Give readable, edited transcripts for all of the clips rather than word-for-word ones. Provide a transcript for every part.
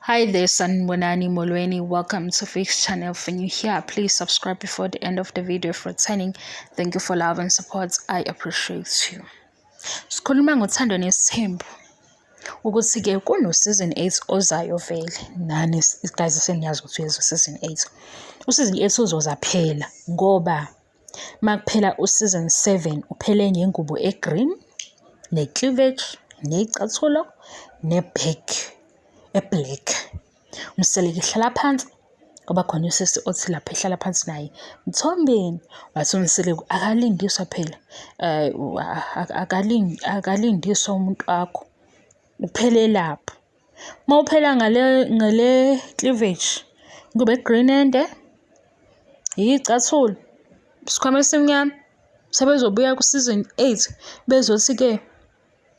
Hi there, Sanibonani Molweni. Welcome to Fix Channel. If you're new here, please subscribe before the end of the video for returning. Thank you for love and support. I appreciate you. Sikhuluma ngothando nesithembu ukuthi-ke kuno-season 8 ozayo vele. Nani guys seniyazi ukuthi uyeza u-season 8. U-season 8 uzoza phela ngoba makuphela u-season 7 uphele ngengubo e-green, ne-cleavage, ney'cathulo, ne-bag e-black. Mseleku ehlala phansi, kwaba khona usisi othi lapha ehlala phansi naye, Mthombeni, wathi uMseleku akalindiswa phela, akalindiswa umuntu wakho, uphele lapho. Uma uphela ngale cleavage, ingubo e-green ende, iy'cathulo, isikhwama esimnyama, sebezobuya ku-season 8 bezothi-ke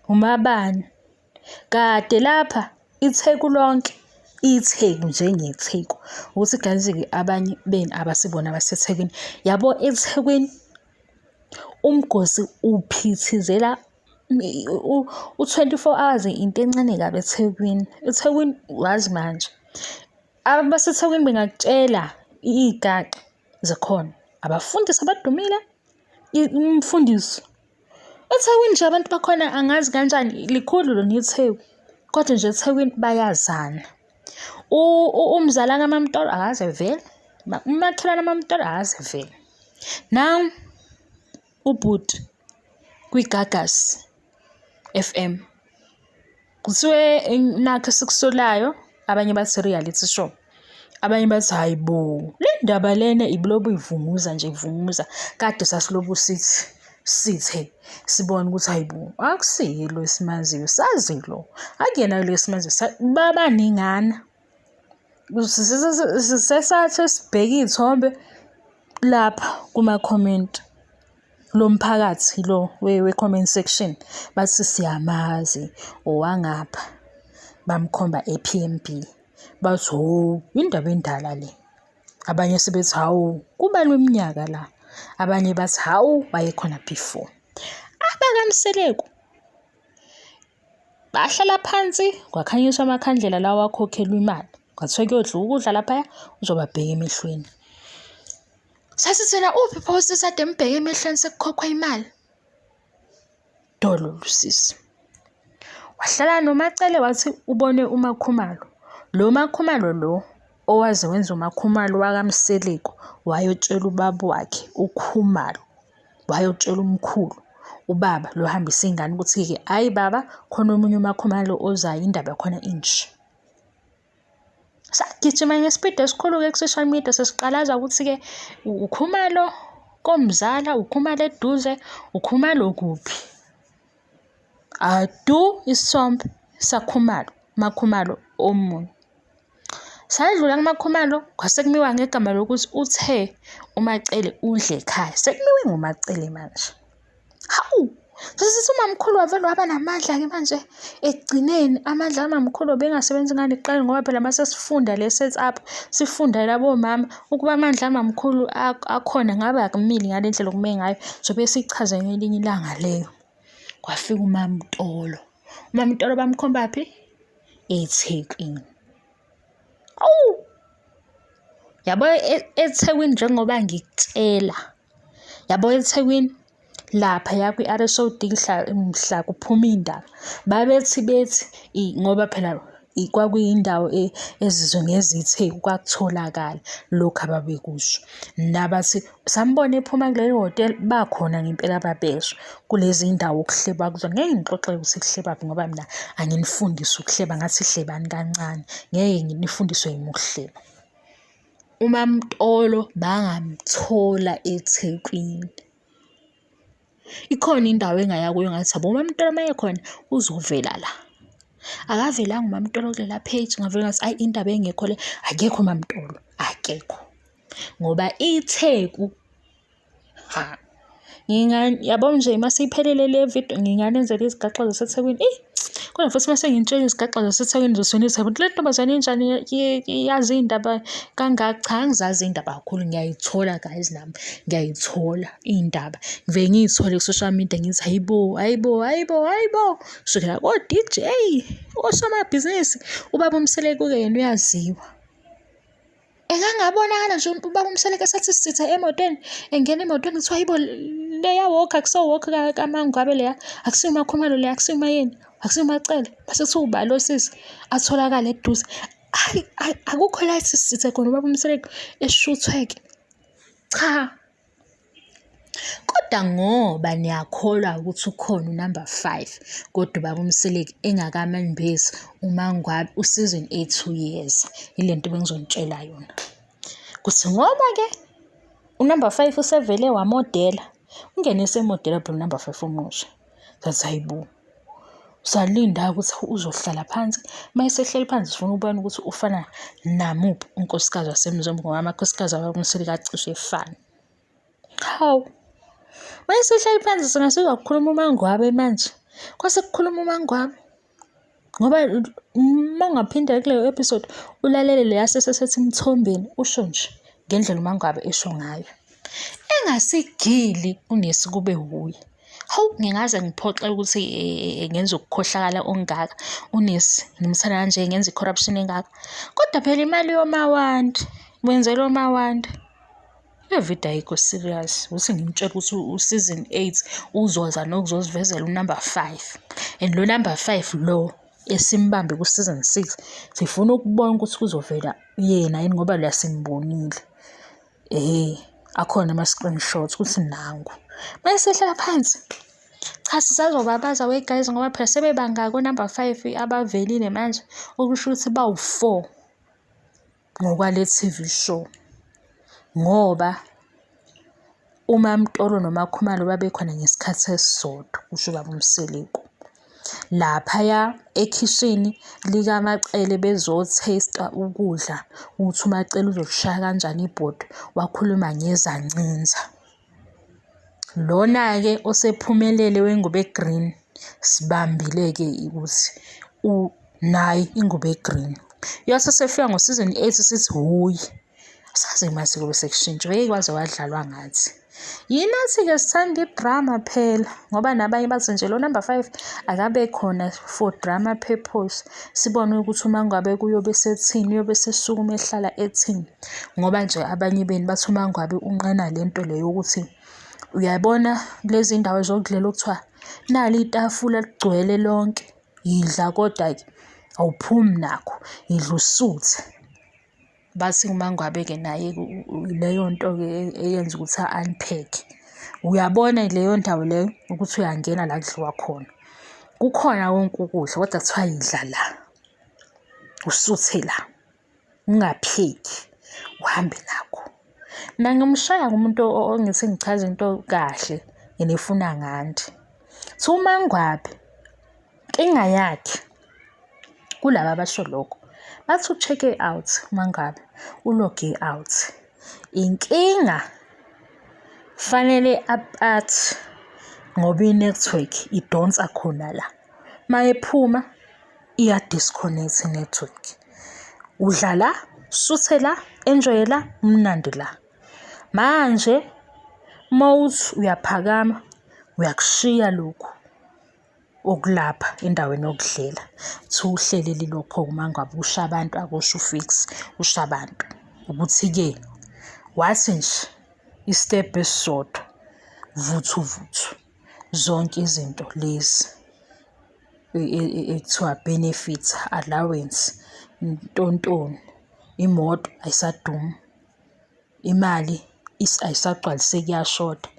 umabani. Kade lapha iTheku lonke, iTheku njengeTheku, ukuthi guys-ke abanye benu abasibona abaseThekwini. Yabo eThekwini umgosi uphithizela u-24 hours into encane kabi eThekwini. EThekwini wazi manje. AbaseThekwini bengakutshela iy'gaxa zikhona, abafundisi abadumile, umfundisi. EThekwini nje abantu bakhona angazi kanjani, likhulu lona iTheku, kodwa nje eThekwini bayazana. Umzala kaMaMtolo akaze vele, umakhelwane kaMaMtolo akaze vele. Now ubhuti kwiGagasi FM kuthiwe nakhu esikusolayo, abanye bathi reality show, abanye bathi hhayi bo, le ndaba lena ibilobu ivunguza nje ivunguza. Kade sasilobu sithi sithe sibone ukuthi hhayi bo, akusiye lo esimaziyo, sazi lo, akuyena lo esimaziyo, babaningana. Sesathe sibheke iy'thombe lapha kuma-comment lo mphakathi lo we-comment section bathi siyamazi owangapha, bamkhomba e-P_M_B. Bathi hho, indaba endala le. Abanye sebethi hawu, kubalwa iminyaka la. Abanye bathi hawu, wayekhona before. AbakaMseleku bahlala phansi kwakhanyiswa amakhandlela lawa akhokhelwa imali. Kwathiwa kuyodliwa ukudla laphaya, uzobabheka emehlweni. Sathi thina uphi pho usisi ade embheke emehlweni sekukhokhwa imali? Dolo sisi. Wahlala noMaCele wathi ubone uMaKhumalo. Lo MaKhumalo lo owaze wenza uMaKhumalo wakaMseleku wayotshela ubaba wakhe uKhumalo, wayotshela umkhulu, ubaba lo hambisa ingane ukuthi-ke hhayi baba khona omunye uMaKhumalo ozayo indaba yakhona inje. Sagijima ngesipidi esikhulu-ke ku-social media sesiqalaza ukuthi-ke uKhumalo komzala, uKhumalo eduze, uKhumalo kuphi. Adu isithombe saKhumalo, MaKhumalo omunye. Sadlula kuMaKhumalo kwase kumiwa ngegama lokuthi uthe uMaCele udle ekhaya, sekumiwe ngoMaCele manje. Hawu, sesithi umamkhulu wavele waba namandla-ke manje ekugcineni amandla kamamkhulu ebengasebenzi ngani ekuqaleni ngoba phela mase sifunda le set up, sifunda labo mama ukuba amandla kamamkhulu akhona ngabe akumili ngale ndlela okume ngayo, sobe siyichaze ngelinye ilanga leyo. Kwafika uMaMtolo, uMaMtolo bamkhombaphi? EThekwini. Awu, yabo eThekwini njengoba ngikutshela, yabo eThekwini laphaya kwi-R_S_O_D mhla kuphuma iy'ndaba, babethi bethi ngoba phela kwakuyindawo ezizungeze iTheku kwakutholakala lokhu ababekusho. Nabathi sambona ephuma kuleli hhotela, bakhona ngempela ababesho kulezi iy'ndawo okuhleba kuzona. Ngeke ngixoxe ukuthi kuhlebaphi ngoba mina anginifundisi ukuhleba, ngathi hlebani kancane, ngeke nifundiswe yimi ukuhleba. UMaMtolo bangamthola eThekwini. Ikhona indawo engaya kuyo ngathi yabo uMaMtolo uma ekhona uzovela la. Akavelanga uMaMtolo kulela page, ngavele ngathi ayi indaba engekho le, akekho uMaMtolo, akekho. Ngoba iTheku, ha, yabo nje mase iphelile le video nginganenzela izigaxa zaseThekwini, eyi Kodwa futhi uma sengintshela izigaxa zaseThekwini zosonisa ukuthi le ntombazane injani yazi iy'ndaba kangaka. Cha, angizazi iy'ndaba kakhulu ngiyay'thola guys nami, ngiyay'thola iy'ndaba. Ngivele ngiy'thole ku-social media ngithi hhayi bo, hhayi bo, hhayi bo, hhayi bo. Kusukela ko-D_J, osomabhizinisi, ubaba uMseleku-ke yena uyaziwa. Engangabonakala nje ubaba uMseleku esathi sitha emotweni, engena emotweni kuthiwa hayibo leya walk akusiyo walk kaMangwabe leya, akusiyo uMakhumalo leya, akusiyo uMaYeni, akusiyo uMaCele. Mase kuthiwa ubani lo sisi atholakale eduze. Hhayi, akukho la ethi sithe khona ubaba uMseleku eshuthwe-ke. Cha, Kodwa ngoba niyakholwa ukuthi ukhona unumber 5 kodwa ubaba uMseleku engakamembesi uMangwabe u-season 8 uyeza. Ile nto ebengizonitshela yona. Kuthi ngoba-ke unumber 5 usevele wamodela, ungene esemodela phela unumber 5 omusha. Sathi hayi bo. Salinda ukuthi uzohlala phansi. Uma esehleli phansi sifuna ukubona ukuthi ufana namuphi unkosikazi waseMzumbe ngoba amakhosikazi akwaMseleku acishe efane. Hawu. Wayesehleli phansi singasuka kukhuluma uMangwabe manje. Kwase kukhuluma uMangwabe. Ngoba uma ungaphinda kuleyo episode ulalele leya sesesethi Mthombeni usho nje ngendlela uMangwabe esho ngayo. Engasigili unesi kube wuye. Hawu ngingaze ngiphoxe ukuthi ngenza ukukhohlakala okungaka unesi ngimthanda kanje ngenza i-corruption engaka. Kodwa phela imali yomawandi wenzela omawandi. Le video ayikho serious ukuthi ngimtshele ukuthi u-season 8 uzoza nokuzosivezela unumber 5 and lo number 5 lo esimbambe ku-season 6 sifuna ukubona ukuthi kuzovela yena yini ngoba loya simbonile. Ehhe akhona ama-screenshots ukuthi nangu. Mayesehlala phansi cha sisazobabaza we guys ngoba phela sebebangaki o-number 5 abavelile manje okusho ukuthi bawu-4 ngokwale TV show ngoba uMaMtolo noMaKhumalo babekhona ngesikhathi esisodwa, kusho ubaba uMseleku. Laphaya ekhishini likaMaCele bezo-taste-a ukudla ukuthi uMaCele uzokushaya kanjani ibhodwe, wakhuluma ngezancinza. Lona-ke osephumelele wengubo e-green, sibambile-ke ukuthi unayo ingubo e-green. Uyothi esefika ngo-season 8 sithi wuye. Asazi mase kube sekushintsha, hheyi kwaze kwadlalwa ngathi. Yinathi-ke sithanda i-drama phela ngoba nabanye bathi nje lo number 5 akabe khona for drama purpose. Sibone ukuthi uma ngabe kuyobe sethini, uyobe sesukuma ehlala ethini. Ngoba nje abanye benu bathi uma ngabe unqena le nto le yokuthi uyabona kulezi ndawo zokudlela okuthiwa nali itafula ligcwele lonke, yidla kodwa-ke awuphumi nakho, yidla usuthe. Bathi uMangwabe-ke naye leyo nto-ke eyenza ukuthi a-unpack-e. Uyabona leyo ndawo leyo ukuthi uyangena la kudliwa khona. Kukhona konke ukudla kodwa kuthiwa yidla la, usuthe la, ungapheki, uhambe nakho. Mina ngimshaya umuntu ongithi ngichaze into kahle yena efuna ngandi. Kuthiwa uMangwabe inkinga yakhe kulaba abasho lokho bathi u-check-e out uma ngabe u-log-e out. Inkinga fanele athi ngoba i-network idonsa khona la, uma ephuma iya-disconnect i-network. Udla la, usuthe la, enjoy-e la, kumnandi la. Manje mawuthi uyaphakama uyakushiya lokhu. Okulapha endaweni yokudlela. Kuthiwa uhleli lilokho uma ngabe usho abantu akusho u-fix, usho abantu. Ukuthi-ke wathi nje isitebhu esisodwa vuthu vuthu zonke izinto lezi ekuthiwa benefits, allowance, ntontoni, imoto ayisadumi, imali ayisagcwaliseki iyashoda.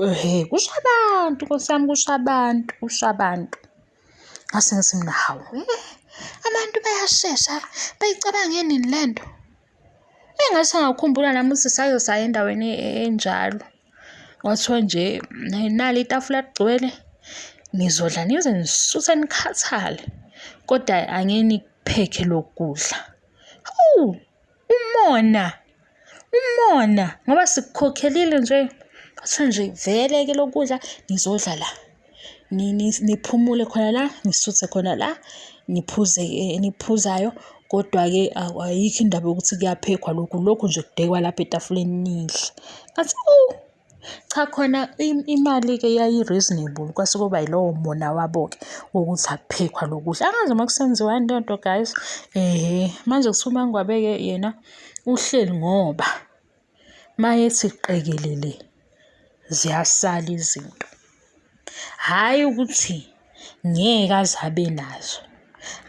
Ehhe, kusho abantu Nkosi yami, kusho abantu, kusho abantu. Ngase ngithi mina hawu, abantu bayashesha bayicabange nini le nto? Engathi ngakhumbula nami ukuthi sake saya endaweni enjalo. Kwathiwa nje nali itafula ligcwele, nizodla nize nisuthe nikhathale, kodwa angeke nikuphekhe lokhu kudla. Hawu! Umona, umona ngoba sikukhokhelile nje. Kwathiwa nje vele-ke lokhu kudla nizodla la. Niphumule khona la, nisuthe khona la, niphuze eniphuzayo, kodwa-ke ayikho indaba yokuthi kuyaphekwa lokhu, lokhu nje kudekwa lapha etafuleni nidle. Ngathi awu, cha khona imali-ke yayi-reasonable, kwase kuba yilowo mona wabo-ke wokuthi akuphekwa lo kudla. Angazi noma kusenziwani leyo nto guys. Ehhe, manje kuthiwa uMaNgwabe-ke yena uhleli ngoba mayethi qekelele ziyasala izinto. Hhayi ukuthi ngeke aze abe nazo.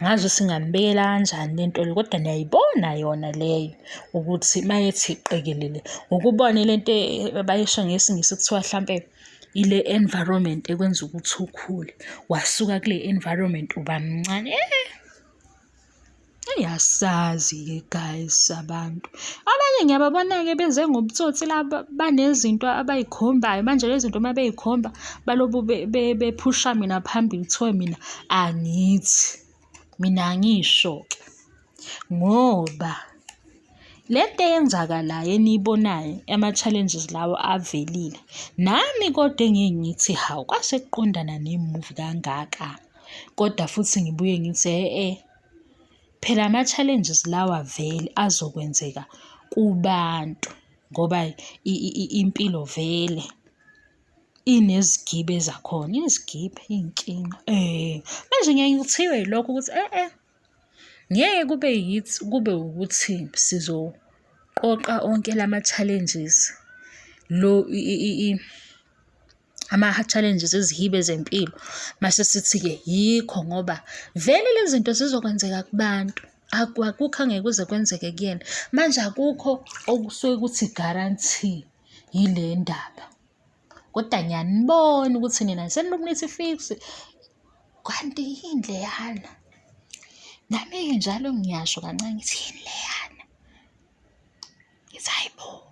Angazi ukuthi ngingambekela kanjani le nto le, kodwa niyayibona yona leyo ukuthi uma ethi qekelele, ukubone le nto abayisho ngesiNgisi kuthiwa hlampe ile environment ekwenza ukuthi ukhule. Wasuka kule environment uba mncane . Eyi asazi-ke guys abantu. Abanye ngiyababona-ke beze ngobutsotsi la banezinto abay'khombayo. Manje le zinto uma bey'khomba balobu bephusha mina phambili kuthiwe mina angithi. Mina angisho-ke ngoba le nto eyenzakalayo eniyibonayo ama-challenges lawo avelile. Nami kodwa engike ngithi hawu kwase kuqondana ne-movie kangaka. Kodwa futhi ngibuye ngithi e-e, phela ama-challenges lawa vele azokwenzeka kubantu ngoba impilo vele inezigibe zakhona, izigibe, iy'nkinga. Manje ngiyaye ngithiwe yilokho ukuthi e-e, ngeke kube yithi, kube ukuthi sizoqoqa onke lama-challenges lo ama-challenges izihibe zempilo. Mase sithi-ke yikho ngoba vele lezi zinto zizokwenzeka kubantu. Akukho angeke kuze kwenzeke kuyena. Manje akukho okusuke kuthi guarantee yile ndaba. Kodwa ngiyanibona ukuthi nina senilokhu nithi fix. Kanti yini leyana? Nami-ke njalo ngiyasho kancane ngithi yini leyana? Ngithi hhayi bo.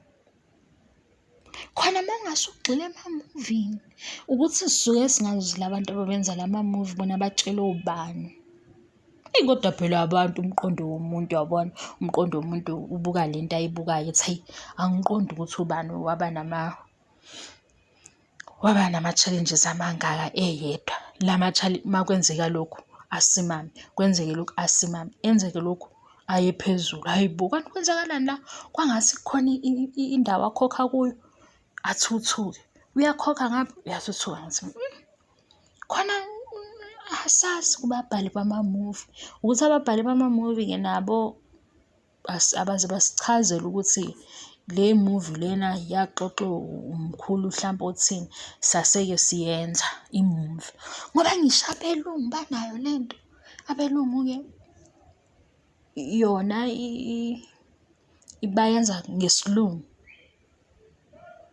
Khona uma ungase ugxile emamuvini ukuthi sisuke singazi la bantu ababenza la mamuvi bona batshelwe ubani. Eyi kodwa phela abantu umqondo womuntu uyawubona, umqondo womuntu ubuka le nto ayibukayo ethi hayi angiqondi ukuthi ubani waba nama waba nama-challenges amangaka eyedwa. La uma kwenzeka lokhu asimame, kwenzeke lokhu asimame, enzeke lokhu aye phezulu. Hhayi bo, kanti kwenzakalani la? Kwangathi kukhona indawo akhokha kuyo athuthuke. Uyakhokha ngapha, uyathuthuka. Ngithi khona asazi kubabhali bamamuvi ukuthi ababhali bamamuvi-ke nabo abaze basichazele ukuthi le movie lena yaxoxwa umkhulu hlampe othini, sase-ke siyenza imuvi. Ngoba ngisho abelungu banayo le nto. Abelungu-ke yona bayenza ngesiLungu.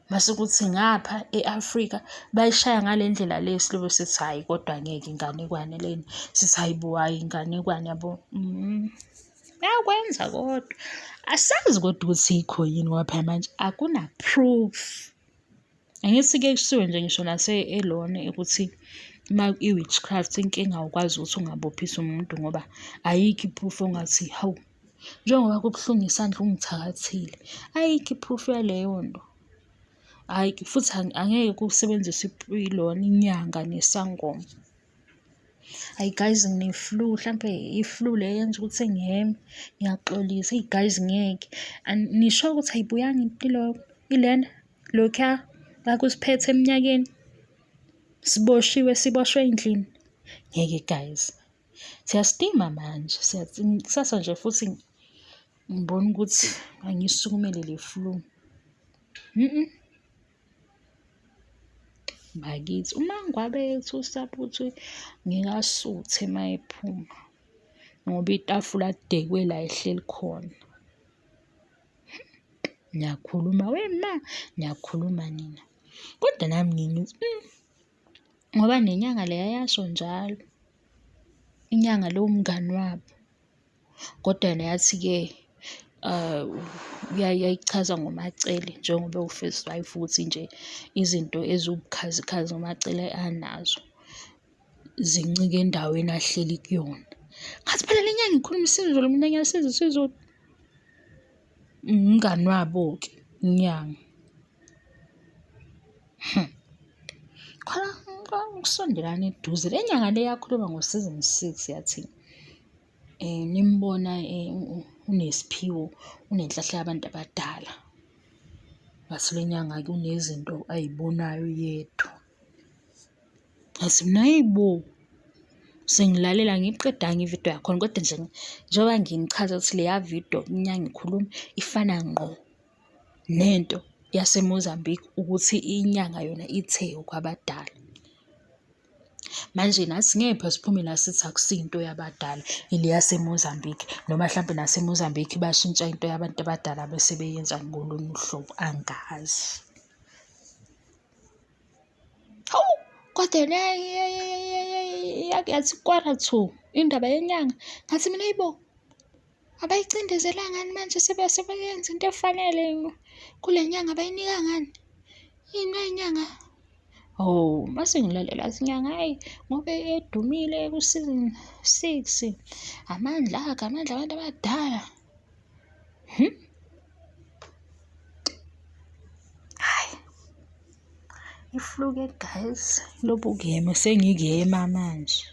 Mase kuthi ngapha e-Afrika bayishaya ngale ndlela le silobe sithi hhayi kodwa ngeke inganekwane lena, sithi hhayi bo hhayi inganekwane yabo. Bayakwenza kodwa. Asazi kodwa ukuthi yikho yini ngoba phela manje akuna-proof. Angithi kuye kusuke nje ngisho nase elona ukuthi uma i-witchcraft inkinga awukwazi ukuthi ungabophisa umuntu ngoba ayikho i-proof ongathi hawu njengoba kubuhlungu isandla ungithakathile. Ayikho i-proof yaleyo nto. Hhayi futhi angeke kusebenzise ilona inyanga nesangoma. Hhayi guys ngine-flu hlampe i-flu le eyenza ukuthi ngihheme, ngiyaxolisa. Eyi guys ngeke, nisho ukuthi ayibuyanga impilo ilena lokhuya kwakusiphethe eminyakeni siboshiwe siboshwe endlini. Ngeke guys, siyasitima manje kusasa nje futhi ngibona ukuthi angiyisukumele le flu. Bakithi uMangwabe ethusa futhi ngikasuthe uma ephuma ngoba itafula lidekwe la ehleli khona. Niyakhuluma wema, niyakhuluma nina. Kodwa nami ngiye ngithi ngoba nenyanga leya yasho njalo, inyanga le ewumngani wabo. Kodwa yena yathi-ke yayichaza ngoMaCele njengoba ewu-first wife ukuthi nje izinto eziwubukhazikhazi uMaCele anazo zincike endaweni ahleli kuyona. Ngathi phela le nyanga ikhuluma isiZulu mina ngiyasizwa isiZulu. Umngani wabo-ke inyanga. Khona Ukusondelana eduze. Le nyanga le yakhuluma ngo-season 6 yathi nimbona unesiphiwo, unenhlahla yabantu abadala. Ngathi le nyanga-ke unezinto ayibonayo yedwa. Ngathi mina hhayi bo, sengilalela angiyiqedanga ividiyo yakhona kodwa nje njengoba nginichaza ukuthi leya vidiyo inyanga ikhuluma ifana ngqo nento yaseMozambique ukuthi inyanga yona ithe okwabadala. Manje nathi ngeke phela siphume la sithi akusiyo into yabadala ile yaseMozambique noma hlampe naseMozambique bashintsha into yabantu abadala bese beyenza ngolunye uhlobo angazi. Hawu kodwa le yathi kwara two indaba yenyanga ngathi mina hayibo abayicindezelanga ngani manje sebeyenza into efanele kule nyanga abayinika ngani yini inyanga Oh, mase ngilalela athi inyanga hayi ngoba edumile ku-season 6 amandla akhe amandla abantu abadala. Hayi. Ifluke guys, lobu kuyema sengikuyema manje.